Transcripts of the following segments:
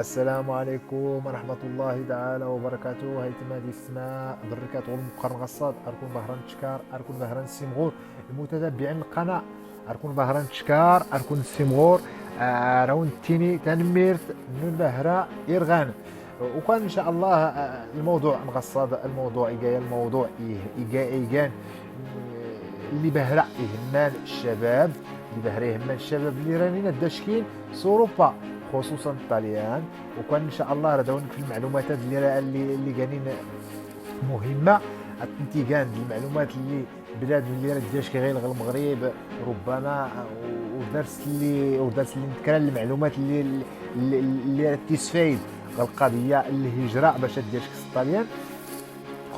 السلام عليكم ورحمة الله تعالى وبركاته. هيتما دي السماء بركات والمقرن غصاد أركون بهران تشكار أركون بهران السيمغور المتتبعين القناة أركون بهران تشكار أركون السيمغور راون تيني تنميرت من بهرة إرغان. وكان إن شاء الله الموضوع نغصاد الموضوع إيجا الموضوع إيجا إيجان اللي بهرة يهمان الشباب، اللي بهرة يهمان الشباب اللي رانينا داشكين سوروبا خصوصا الطليان. وكان ان شاء الله راه داونك في المعلومات اللي كاينين مهمة الانتقان المعلومات اللي بلاد اللي راه داش غير المغرب ربما ودرس اللي نتكرا المعلومات اللي تسفايد القضية الهجرة باش ديرش الطليان،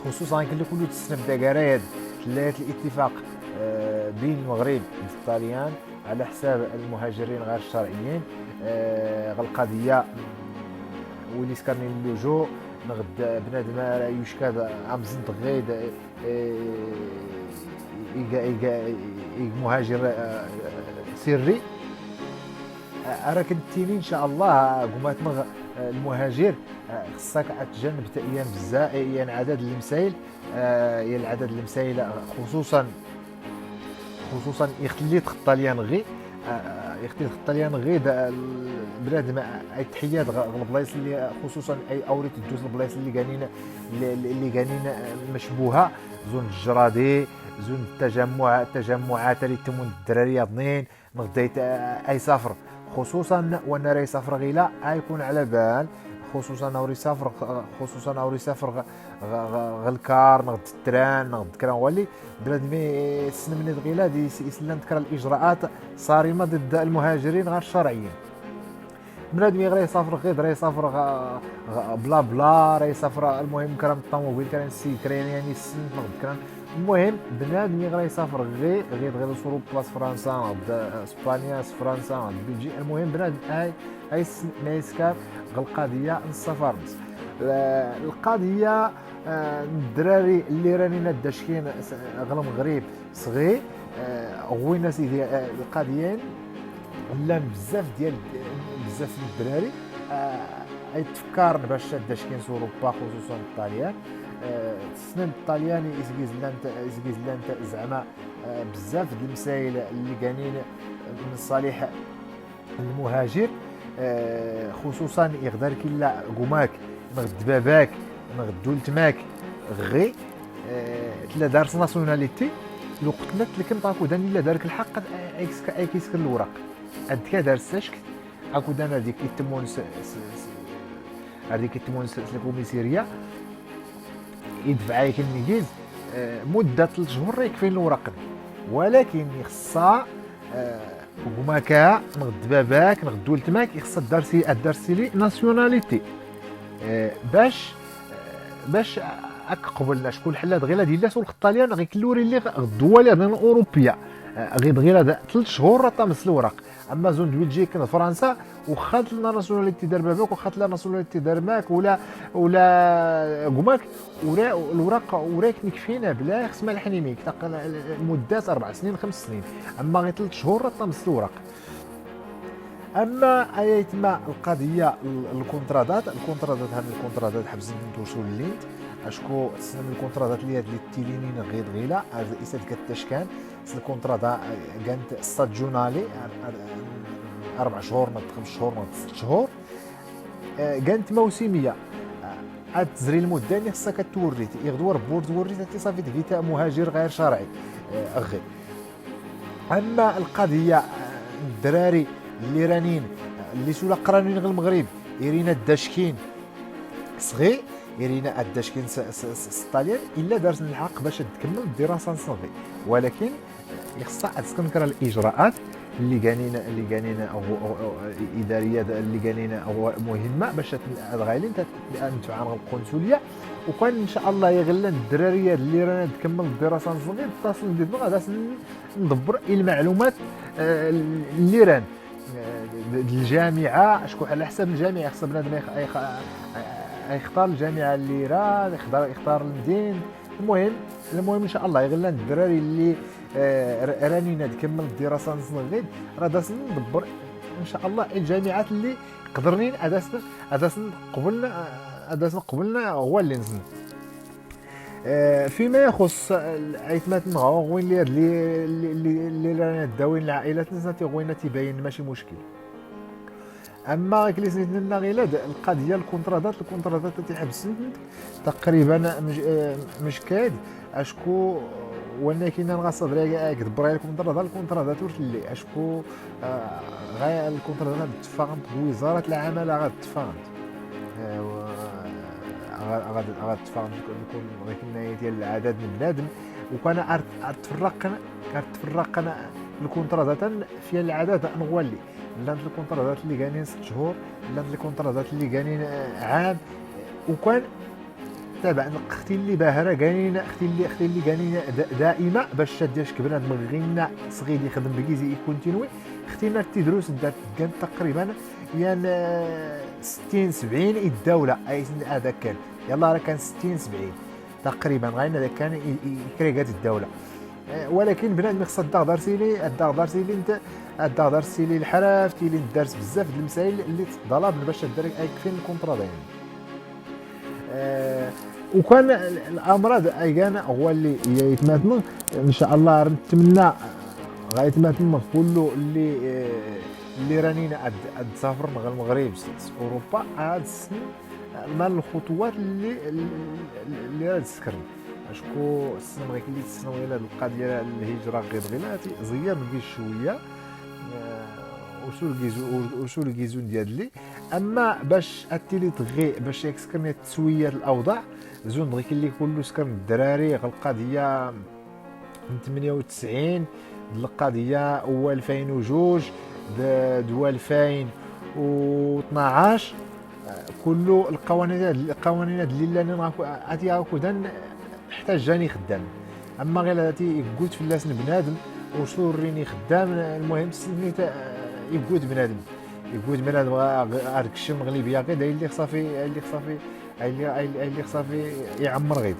خصوصا كل كله تسنب داكرايد ثلاث الاتفاق بين المغرب والطليان على حساب المهاجرين غير الشرعيين. القضية ولي سكرني اللجوء نغد بنادم يشكاد امزن غيد إيجا مهاجر سري. راه كنتيني ان شاء الله قمات المهاجر خصك تجنب تأيان بزاف يعني عدد المسائل، يعني عدد المسائل خصوصا يخلي الطليان غي يختلف الطليان غير بنادم اي تحيات البلايص اللي خصوصا اي اوريت تدوز البلايص اللي كانين مشبوهة، زون الجرادي زون التجمعات اللي تمون الدراري اثنين نغدا اي سافر، خصوصا وانا راه يسافر غيلا يكون على بال، خصوصا اور يسافر خصوصا اور يسافر غالكار نغد ال train نغد كران والي بنادم يسلم من غيلا دي يسلم تكرا الاجراءات صارمة ضد المهاجرين غير الشرعيين. بنادم غير يسافر غير راه يسافر بلا بلا راه يسافر، المهم كرام الطوموبيل كران السيكرين يعني السن نغد كران. المهم بنادم غير يسافر غير غير غير صورو بلاص فرنسا غد اسبانيا فرنسا غد بلجيكا. المهم بنادم اي ما يسكر القضية السفر. القضية الدراري اللي راني داشكين غير المغرب صغير غوينا سيدي القضيين لا بزاف ديال بزاف الدراري اي تفكر باش داشكين اوروبا خصوصا الطاليان. السنن الطالياني إسكيزلانت زعما بزاف د المسائل اللي كاينين من صالح المهاجر، خصوصا يقدر كلا قماك نغد باباك نغد دولتماك غي تلا دارس nationalité لو قتلت لكن طاكو داني لا دارك الحق اي كيسكر الوراق ادكا دار ساشك اكو دانا ديك يتمون هذيك يتمون ال commissariat يدفع لك النجيز مده 3 شهور يكفي الوراق، ولكن خصها قماكا نغد باباك نغد ولتماك خصها دارسي لي nationalité باش باش قبلنا شكون حلات غير ديال سول الطاليان غير كلوري اللي الدول الاوروبية غير غير 3 شهور طامس الوراق. اما زون بلجيك فرنسا وخات لنا nationalité دار باباك وخات لنا nationalité دار ماك ولا قماك ولا الوراق وراك نكفينا بلا خص ما الحنيميك مده 4 سنين 5 سنين، اما غير 3 شهور طامس الوراق. اما ايتما القضية الكونترادات هاد الكونترادات حبس نتوصل اللينت اشكو تسلم الكونترادات اللي هاد اللي تيلينين غير غيلا هاد الاساد كتشكان الكونترادا كانت stagionale 4 شهور ما 5 شهور ما 6 شهور كانت موسميه عاد تزري المدة اللي خصك توريت يغدو ربور توريت صافي تقيت مهاجر غير شرعي غي. اما القضية الدراري اللي رانين اللي سولا قرانين غير المغرب يرينا الداشكين صغير يرينا الداشكين الطاليان الا دارت الحق باش تكمل الدراسة صغير، ولكن خصها تستنكر الاجراءات اللي كانين أو ادارية اللي كانين أو مهمة باش غايلين تنتفع عن القنصليه. وكان ان شاء الله يغلن الدراريه اللي رانا تكمل الدراسة صغير اتصل بينا غادا ندبر المعلومات اللي ران الجامعة شكون على حساب الجامعة خص بنادم يختار الجامعة اللي راه يختار المدينة. المهم ان شاء الله يغلن الدراري اللي رانينا تكمل الدراسة صغير راه داس ندبر ان شاء الله الجامعات اللي قدرنين اداسن قبلنا اداسن قبلنا هو اللي نزن. فيما يخص ايتمات غوين اللي اللي اللي رانا داوين العائلات نزنا تيغوينا تيبين ماشي مشكل. اما كليسنيتنا غير القضية الكونترادات تيحبس تقريبا مش كاد اشكو ولكن غاصدري كدبر الكونترادات اللي اشكو غاية الكونترادات تفاهمت وزارة العمالة غتفاهمت غتفاهمت نكون غير ديال العدد من بنادم وكان تفرقنا الكونترادات فيها العدد نغولي لان الكونترادات اللي كاينين 6 شهور لان الكونترادات اللي كاينين عام وكان تابع اختي اللي باهره كاينين اختي اللي كاينين دائمة باش شاديش بنادم غينا صغير يخدم بكيزي يكونتينوي اختي تيدروس دارت كان تقريبا يعني 60 70 الدولة اي هذا كان يلا راه كان 60 70 تقريبا غير هذا كان يكريغات الدولة. ولكن بنادم خصها الدار سيلي الدار سيلي انت الدار سيلي الحراف تيلي دارس بزاف د المسائل اللي تطلب باش دير فين الكونترا دايما. وكان الامراض ايكان هو اللي يتماتن ان شاء الله نتمنى غيتماتن كله اللي رانينا تسافر من المغرب اوروبا هاد السن مال الخطوات اللي راه تسكرن اشكو السنة غير اللي تسنى ولا القضية الهجرة غير غير زير نقيس شوية وشو الكيزون ديال لي. اما باش اتيلي تغي باش يكسكرني تسويه الاوضاع زون بغيك اللي كله سكرن الدراري القضية من 98 القضية هو 2002 دو 2012 كله القوانين اللي لاني اتي كودان حتى جاني خدام. اما غير هاتي قلت في اللاس بنادم وصوريني خدام المهم سنيت يقود بنادم هذاك الشيء مغلبيه غير اللي صافي اللي صافي يعمر غير.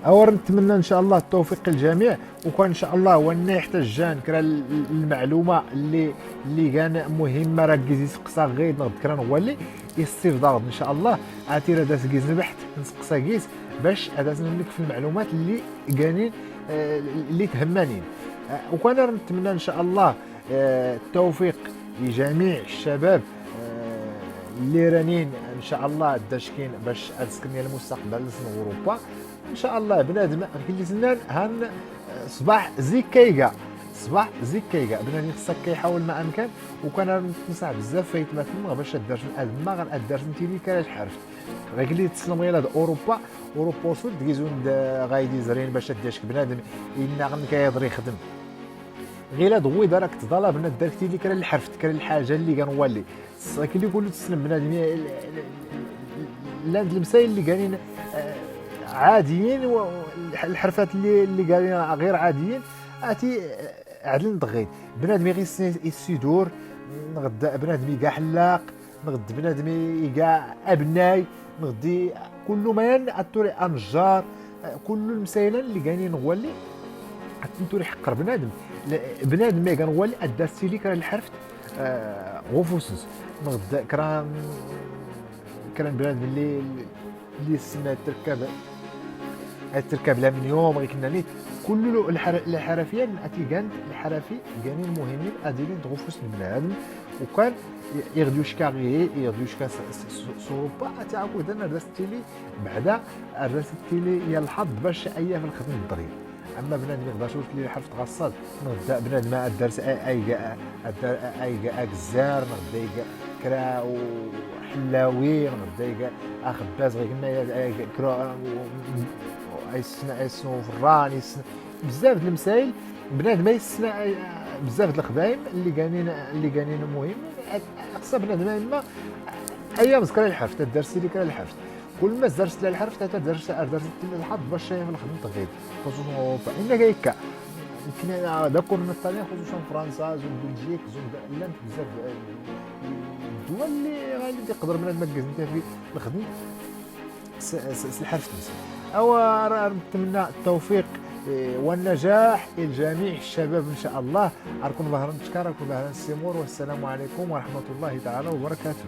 اور نتمنى ان شاء الله التوفيق للجميع وكان ان شاء الله وانا يحتاج جان كرا المعلومة اللي كان مهمة راه كيزي سقسا غير نغد كرا نولي يصير ضغط ان شاء الله عاتي راه داس كيز نبحث نسقسا كيز باش هذا نملك في المعلومات اللي كانين اللي تهمانين. وكان نتمنى ان شاء الله التوفيق لجميع الشباب اللي رانين ان شاء الله داشكين باش اسكن المستقبل لسن اوروبا ان شاء الله. بنادم اللي سنان هان صباح زيك كيكا صباح زيك كيكا بنادم خصك كيحاول ما امكن. وكان ننصح بزاف فايت مثلا باش دارش ما غادارش انت اللي كراش حرفت غير اللي تسلم غير هاد اوروبا وصل ديزون غايدي زرين باش داشك بنادم ان غن كيهضر يخدم غير هاد غويده راك تضلا بنادم دارك اللي كرا الحرفت كرا الحاجة اللي كنولي كاين اللي يقولوا تسلم بنادم لاند المسائل اللي كاينين عاديين والحرفات اللي قالين غير عاديين اتي عدل دغيت بنادم غير يسيدور نغدا بنادم كاع حلاق نغد بنادم كاع ابناي نغدي كل ما اتوري انجار كل المسائل اللي كاينين نولي تنتوري حقر بنادم ما كنولي ادا ستيلي كرا الحرفت غوفوسس نغدا كرا بنادم اللي السنة تركب لا من يوم غير كنا نيت كل الحرفيين اتي كان الحرفي كانين مهمين اديلين تغفوس بنادم وكان يغديو شكا يغديو شكا سوروبا تاعو اذا رستيلي بعدا رستيلي يا الحظ باش ايا في الخدمة الدغيا. اما بنادم يقدر يشوف لي حرف تغصل نغدا بنادم الدرس اي اي كزار نغدا كرا وحلاوي نغدا اخباز غير كنا كرا يسنو فران بزاف د المسائل بنادم يسنى بزاف د الخدايم اللي كاينين مهم خصها بنادم اما ايام ذكر الحرف تدرسي لك الحرف كل ما درست الحرف تدرس الحظ باش في الخدمة تغيب خصوصا اوروبا ان كايكا يمكن داكور من الطاليان خصوصا فرنسا زون بلجيك زون لا بزاف الدول اللي غادي تقدر بنادم انت في الخدمة الحرف. او نتمنى التوفيق والنجاح لجميع الشباب ان شاء الله. اركون بهران تشكر، اركون بهران السيمور، والسلام عليكم ورحمة الله تعالى وبركاته.